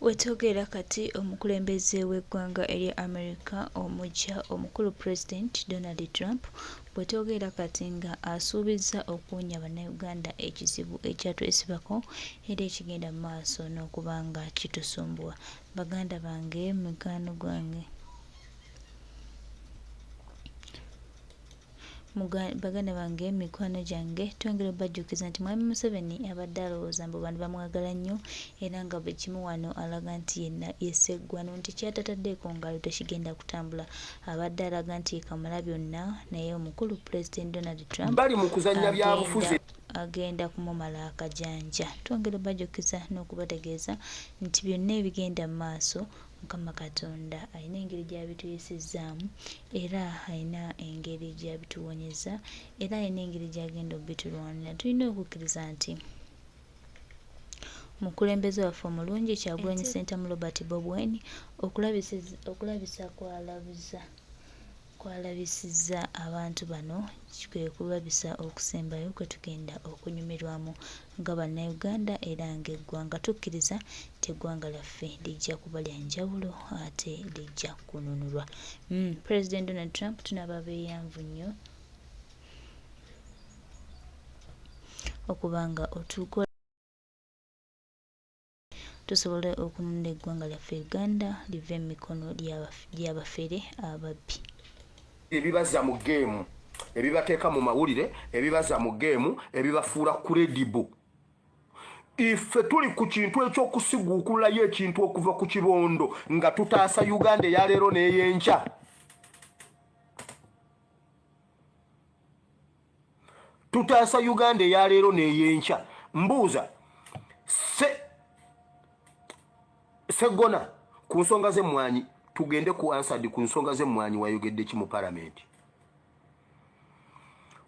Wetwogerera kati omukulembeze w'eggwanga erya America omuggya omukulu President Donald Trump wetwogerera kati nga asuubizza okuwonya Bannayuganda ekizibu ekyatwesibako era ekigenda mu maaso n'okuba nga kitusumbuwa. Baganda bange, mikwano gwange. Baganda bange, mikwano gyange, twongera obajjukiza nti Mwami Museveni abadde alowooza mbu bantu bamwagala nnyo era nga buli kimu wano alaga nti yenna ye sseggwano nti ky'atataddeeko ngalo tekigenda kutambula. Abadde alaga nti ye Kamalabyonna naye omukulu Pulezidenti Donald Trump Bali mu kuzannya byabufuzi. Agenda kumumala akajanja. Twongera obajjukiza n'okubategeeza nti byonna ebigenda mu maaso Mukama Katonda alina engeri gy'abituyisizzaamu era alina engeri gy'abituwonyezza era alina engeri gy'agenda obitulwanira. Tulina okukkiriza nti omukulembeze waffe omulungi Kyagulanyi Ssentamu Robert Bob Wine okulabisa kw'alabiza Kw'alabisizza abantu bano kwe kulabisa okusembayo kwe tugenda okunyumirwamu nga Bannayuganda era ng'eggwanga. Tukkiriza nti eggwanga lyaffe lijja kuba lya njawulo ate lijja kununulwa. Pulezidenti Donald Trump tunaaba beeyanvu nnyo okuba nga otukola Tusobole okununula eggwanga lyaffe Uganda live mu mikono gy'abafere ababbi. Ebibazza mu geemu, ebibateeka mu mawulire, ebibazza mu geemu, ebibafuula credible. Ife tuli ku kintu eky'okusiguukululayo ekintu okuva ku kibondo nga tutaasa Uganda eya leero n'ey'enkya. Tutaasa Uganda eya leero n'eyenkya. Mbuuza Seggona ku nsonga z'emmwanyi, tugende ku ansad ku nsonga z'emmwanyi. Wayogedde ki mu palamenti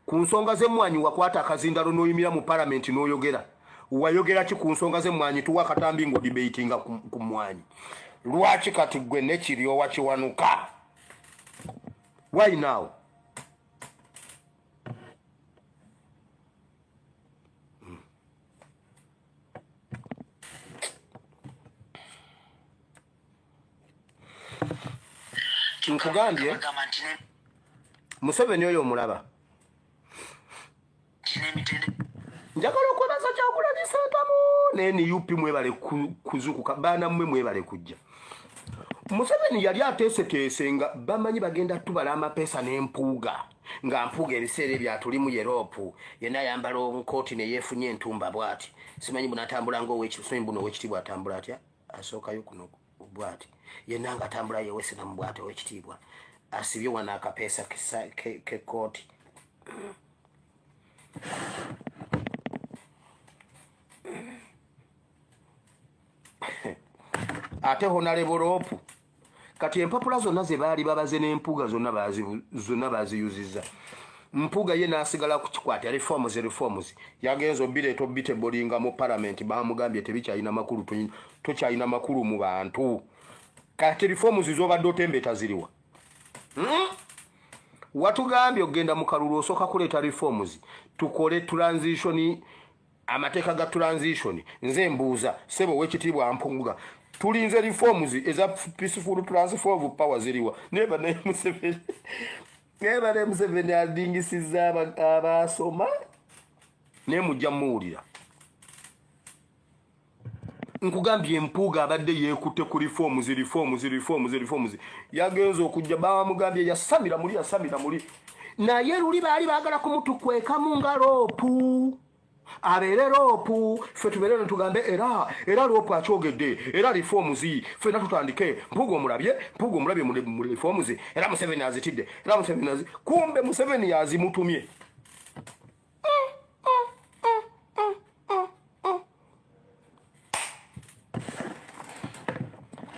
ku nsonga z'emmwanyi? Wakwata akazindalo n'oyimira mu palamenti n'oyogera. Wayogera ki ku nsonga z'emmwanyi? Tuwa akatambi ng'odibeyitinga ku mmwanyi. Lwaki kati gwe nekiryowa kiwanuka? Why now? Nkugambye Museveni oyo omulaba. Njagala okwebaza Kyagulanyi Ssentamu ne NUP, mwebale kuzukuka baana mmwe, mwebale kujja. Museveni yali ateeseteese nga bamanyi bagenda tubala amapeesa n'empuuga, nga mpuuga ebiseera ebyo atulimu yeroopu yenna ayambala obukooti neyeefunye entumba bwati, simanyi bunatambula ngaowekisimanyi buno owekitiibwa atambula atya, asookayo kuno bwati yenna nga atambula yeweseramu bwati, owekitiibwa asibye wano akapeesa kekooti. Ate honalebo loopu kati empapula zonna ze baali babaze n'empuuga zonna zonna baziyuzizza. Mpuuga ye n'asigala ku kikwata reforms. Reforms yagenza obireeta obitebolinga mu palamenti, bamugambye tebikyalina makulu, tokyalina makulu mu bantu. Kati reforms z'obadde otembeeta ziriwa? Watugambye okugenda mu kalulu osooka kuleeta reforms, tukole transition, amateeka ga transition. Nze mbuuza ssebo owekitiibwa Mpuuga, tulinze reforms eza peaceful transfer of power ziriwa? Naye banaye Museveni, naye banaye Museveni adingisiza abasoma, naye mujja muwulira. Nkugambye Empuuga abadde yeekutte ku reforms, reforms, reforms, reforms. Yagenza okujja bamugambye yasamira muli, yasamira muli. Naye luli baali baagala kumutukwekamu nga loopu abeere loopu, ffe tubeere netugambe era loopu akyogedde, era reforms ffenna tutandike. Mpuuga omulabye, Mpuuga omulabye mu reforms, era Museveni azitidde, era Museveni azi, kumbe Museveni yazimutumye.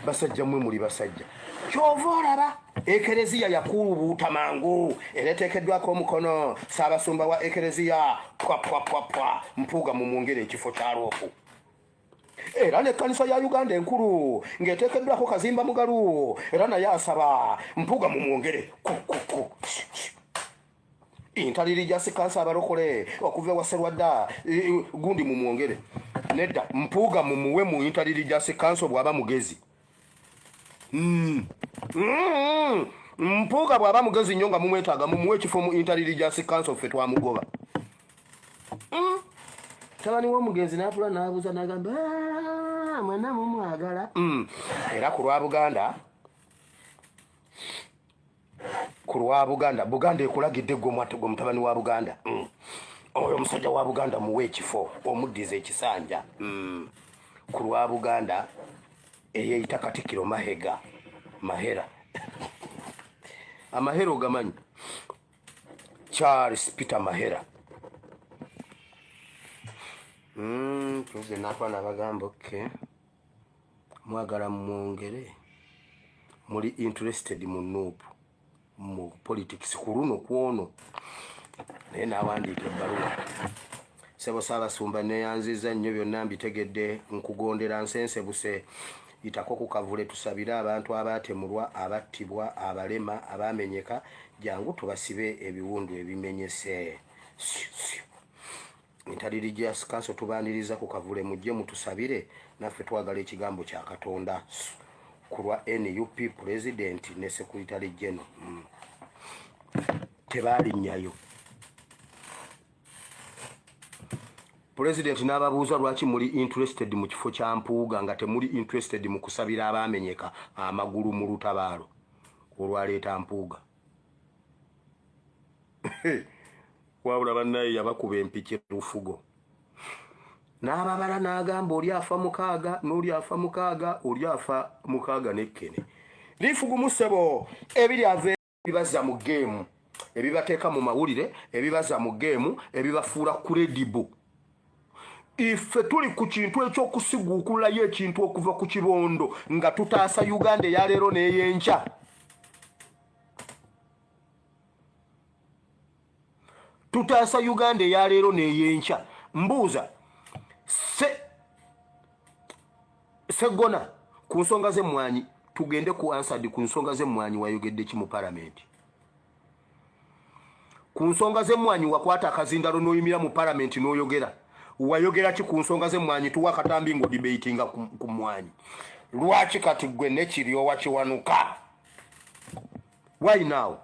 Basajja mmwe muli basajja. Kyova olaba ekereziya yakuubuuta mangu era eteekeddwako omukono Ssaabasumba wa ekereziya. Pwapwapwapwa, Mpuuga mumwongere ekifo kya loopu. Era n'ekkanisa ya Uganda enkulu ng'eteekeddwako Kazimba Mugalu, era naye asaba Mpuuga mumwongere kukuku. Intaliri jasikansa abalokole okuva ewa Serwadda gundi mumwongere. Nedda, Mpuuga mumuwe mu Interreligious Council bw'aba mugezi. Mpuuga bw'aba mugezi nnyo nga mumwetaaga, mumuwe ekifo mu Interreligious Council, ffe twamugoba. Tabani w'omugenzi n'atula n'abuuza n'agamba, ah, mwenna mumwagala. Era ku lwa Buganda, ku lwa Buganda, Buganda ekulagidde gwe gwe mutabani wa Buganda. Oyo omusajja wa Buganda muwe ekifo, omuddize ekisanja. Ku lwa Buganda eyeyita Katikkiro Mahega Mahera, Amahera ogamanyi, Charles Peter Mahera. President n'atwala n'abagamba, okay, mwagala mwongere muli interested mu NUP, mu politics ku luno kwono, naye n'awandiika ebbaluwa. Ssebo Ssaabasumba, neeyanzizza nnyo, byonna mbitegedde, nkugondera nsensebuse. Yitako ku kavule tusabire abantu abaatemulwa, abattibwa, abalema, abaamenyeka. Jangu tubasibe ebiwundu ebimenyese. Interreligious Council tubaaniriza ku kavule, mujje mutusabire naffe, twagala ekigambo kya Katonda. Ku lwa NUP President ne Secretary General. Tebaalinnyayo. Pulezidenti n'ababuuza, lwaki muli interested mu kifo kya Mpuuga nga temuli interested mu kusabira abaamenyeka amagulu mu lutabaalo olwaleeta Mpuuga? Wabula bannaye yabakuba empiki lufugo n'ababala n'agamba, oli afa 6 n'oli afa 6, oli afa 6 n'ekkene lifugumu. Ssebo, ebiri ava ebibaza mu game, ebibateeka mu mawulire, ebibaza mu game, ebibafuula credible. Ife tuli ku kintu ekyokusiguukululayo ekintu okuva ku kibondo nga tutaasa Uganda eyaleero n'eyenkya. Tutaasa Uganda eyaleero n'eyenkya. Mbuuza se Seggona ku nsonga z'emmwanyi, tugende ku Hansard. Ku nsonga z'emmwanyi wayogedde ki mu palamenti? Ku nsonga z'emmwanyi wakwata akazindalo n'oyimira mu palamenti n'oyogera, wayogera ki ku nsonga z'emmwanyi? Tuwa akatambi ng'odebatinga ku mmwanyi. Lwaki kati gwe nekiryowa kiwanuka? Why now?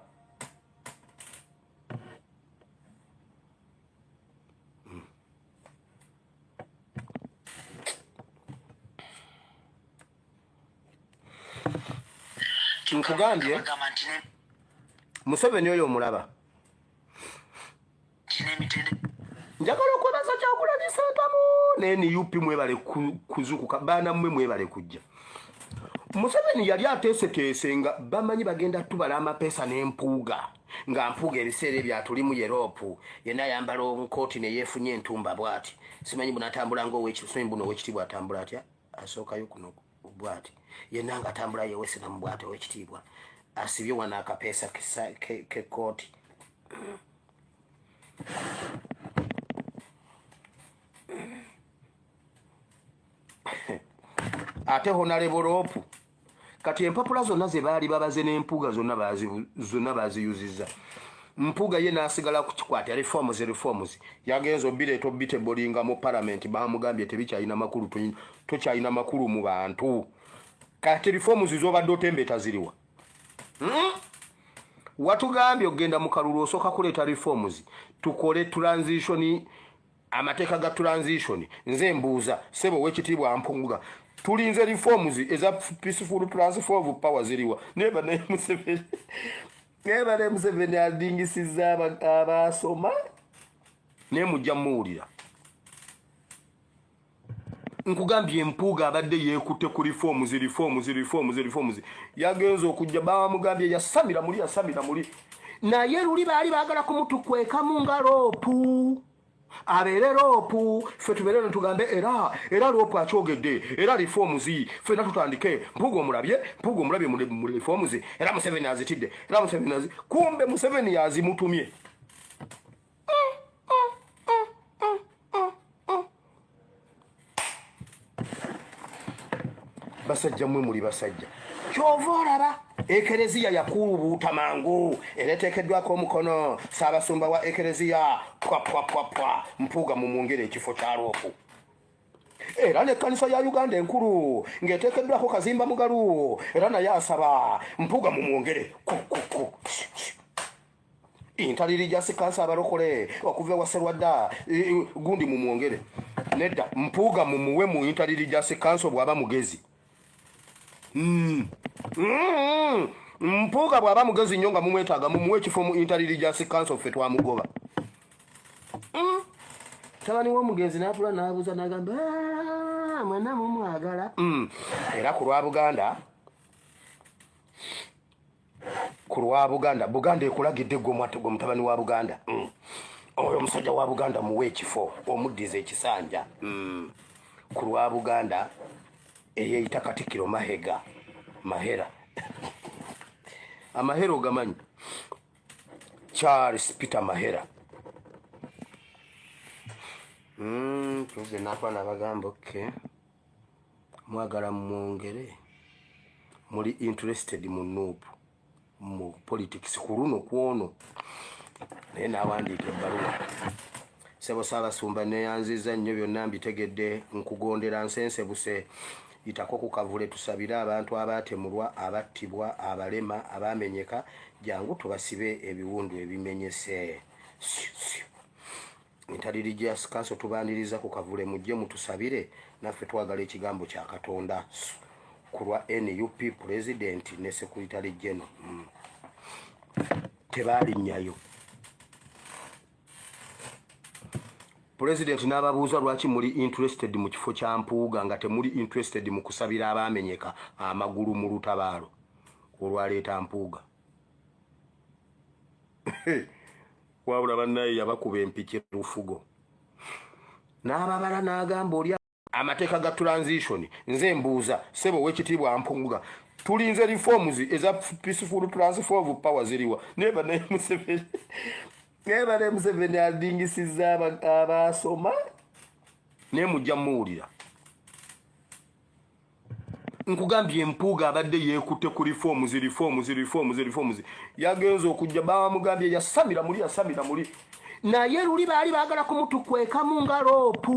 Nkugambye, Museveni oyo omulaba. Njagala okwebaza Kyagulanyi Ssentamu ne NUP, mwebale kuzukuka. Baana mmwe mwebale kujja. Museveni yali ateeseteese nga bamanyi bagenda tubala amapeesa n'Empuuga, nga Mpuuga ebiseera ebyo atulimu yeroopu, yenna ayambala obukooti neyeefunye entumba bwati, simanyi bunatambula ngaowekisimanyi buno owekitiibwa atambula atya, asookayo kuno bwati, yenna nga atambula yeweseramu bwati, owekitiibwa asibye wano akapeesa kekooti. Ate Honorable Loopu, kati empapula zonna ze baali babaze n'Empuuga zonna baziyuzizza. Mpuuga ye n'asigala ku kikwata reforms. Reforms yagenza obireeta obitebolinga mu palamenti, bamugambye tebikyalina makulu, tokyalina makulu mu bantu. Kati reforms z'obadde otembeeta ziriwa? Watugambye okugenda mu kalulu osooka kuleeta reforms, tukole transition, amateeka ga transition. Nze mbuuza, ssebo owekitiibwa Mpuuga, tulinze reforms eza peaceful transfer of power, ziriwa? Neba naye Museveni, neba naye Museveni adingisiza abasoma, naye mujja muwulira. Nkugambye, Empuuga abadde yeekutte ku reforms, reforms, reforms, reforms. Yagenza okujja bamugambye yasamira muli, yasamira muli, naye luli baali baagala kumutukwekamu nga loopu, abeere loopu, ffe tubeere netugambe era loopu akyogedde, era reforms ffenna tutandike. Mpuuga omulabye, Mpuuga omulabye mu reforms, era Museveni azitidde, era Museveni azi, kumbe Museveni yazimutumye. Basajja mmwe muli basajja. Kyova olaba ekereziya yakuubuuta mangu, era eteekeddwako omukono Ssaabasumba wa ekereziya. Pwa pwa pwa pwa, Mpuuga mumwongere ekifo kya loopu. Era n'ekkanisa ya Uganda enkulu ng'eteekeddwako Kazimba Mugalu era naye asaba Mpuuga mumwongere kukuku Interreligious Council abalokole okuva ewa Serwadda gundi mumwongere. Nedda, Mpuuga mumuwe mu Interreligious Council bw'aba mugezi. Mpuuga bw'aba mugezi nnyo nga mumwetaaga mumuwe ekifo mu Interreligious Council, ffe twamugoba. Tabani w'omugenzi n'atula n'abuuza n'agamba, ah, mwenna mumwagala. Era ku lwa Buganda, ku lwa Buganda, Buganda ekulagidde gwe mutabani wa Buganda. Oyo omusajja wa Buganda muwe ekifo omuddiza ekisanja. Ku lwa Buganda eyeyita Katikkiro Mahega Mahera Amahera ogamanyi, Charles Peter Mahera. Tugenda natwana abagamba okay, mwagala mwongere muli interested mu NUP, mu politics ku luno kwono. Naye n'awandiika ebbaluwa: "Ssebo Ssaabasumba, neeyanziza nnyo, byonna mbitegedde, nkugondera nsensebuse. Yitako ku kavule tusabire abantu abaatemulwa, abattibwa, abalema, abaamenyeka. Jangu tubasibe ebiwundu ebimenyese." Interreligious Council tubaniriza ku kavule, mujje mutusabire, naffe twagala ekigambo kya Katonda. Ku lwa NUP president ne secretary general. Tebalinnyayo. Pulezidenti n'ababuuza lwaki muli interested mu kifo kya Mpuuga nga temuli interested mu kusabira abaamenyeka amagulu mu lutabaalo olwaleeta Mpuuga. Wabula bannaye yabakuba empiki lufugo n'ababala n'agamba oli amateeka ga transition. Nze mbuuza, ssebo ow'ekitiibwa Mpuuga, tulinze reforms eza peaceful transfer of power ziriwa? Naye banaye Museveni, naye banaye Museveni adingisiza abasoma, naye mujja muwulira. Nkugambye, Mpuuga abadde yeekutte ku reforms, reforms, reforms, reforms. Yagenza okujja bamugambye yasamira muli, yasamira muli, naye luli baali baagala kumutukwekamu nga LOP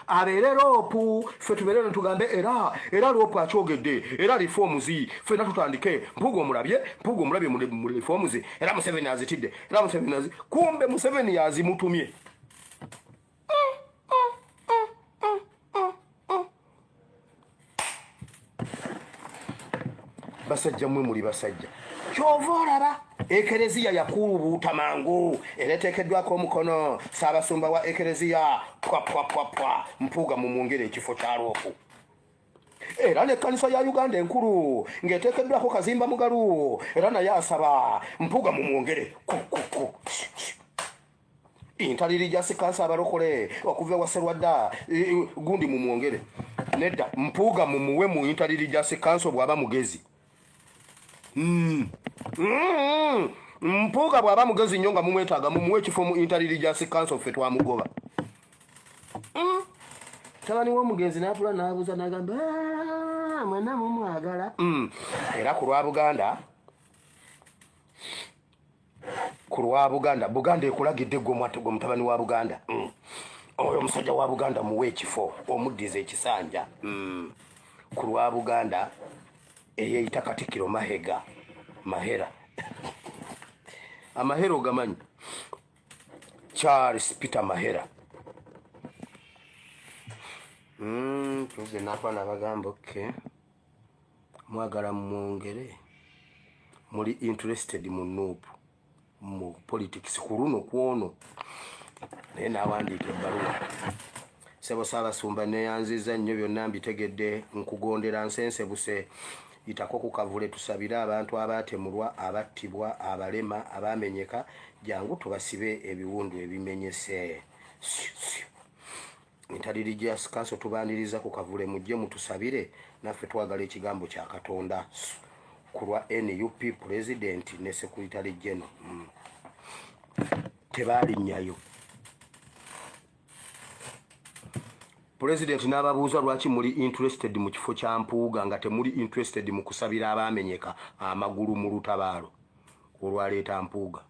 abeere LOP, ffe tubeere netugambe era LOP akyogedde, era reforms ffenna tutandike. Mpuuga omulabye, Mpuuga omulabye mu reforms, era Museveni azitidde, era Museveni azi kumbe Museveni yazimutumye. Basajja mmwe muli basajja. Kyova olaba ekereziya yakuulubuuta mangu era eteekeddwako omukono Ssaabasumba wa ekereziya. Pwapwapwapwa, Mpuuga mumwongere ekifo kya LOP. Era n'ekkanisa ya Uganda enkulu ng'eteekeddwako Kazimba Mugalu era naye asaba Mpuuga mumwongere kukuku Interreligious Council abalokole okuva ewa Serwadda gundi mumwongere. Nedda, Mpuuga mumuwe mu Interreligious Council bw'aba mugezi. Mpuuga bw'aba mugezi nnyo nga mumwetaaga mumuwe ekifo mu Interreligious Council, ffe twamugoba. Tabani w'omugenzi n'atula n'abuuza n'agamba, ah, mwenna mumwagala. Era ku lwa Buganda, ku lwa Buganda, Buganda ekulagidde gwe mutabani wa Buganda. Oyo omusajja wa Buganda muwe ekifo omuddiza ekisanja. Ku lwa Buganda eyeyita Katikkiro Mahega Mahera Amahera ogamanyi, Charles Peter Mahera. Tugenda natwana abagamba okay, mwagala mwongere muli interested mu NUP, mu politics ku luno kwono. Naye n'awandiika ebbaluwa: "Ssebo Ssaabasumba, neeyanziza nnyo, byonna mbitegedde, nkugondera nsensebuse. Yitako ku kavule tusabire abantu abaatemulwa, abattibwa, abalema, abaamenyeka. Jangu tubasibe ebiwundu ebimenyese." Interreligious Council tubaniriza ku kavule, mujje mutusabire, naffe twagala ekigambo kya Katonda. Ku lwa NUP president ne secretary general. Tebalinnyayo. Pulezidenti n'ababuuza lwaki muli interested mu kifo kya Mpuuga nga temuli interested mu kusabira abaamenyeka amagulu mu lutabaalo olwaleeta Mpuuga.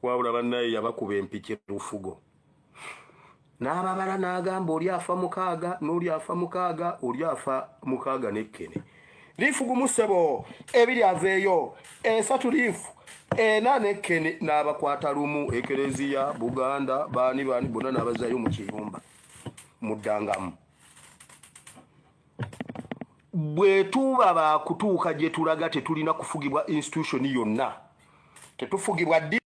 Wabula bannaye yabakuba empiki lufugo. N'ababala n'agamba oli afa 6 n'oli afa 6, oli afa 6 n'ekkene. Liifu gumu ssebo, 2 aveeyo, 3 liifu, 4 n'ekkene, n'abakwata lumu. Ekereziya, Buganda, baani baani bonna n'abazzayo mu kiyumba muddangamu. Bwe tuba bakutuuka gye tulaga, tetulina kufugibwa institution yonna, tetufugibwa ddi.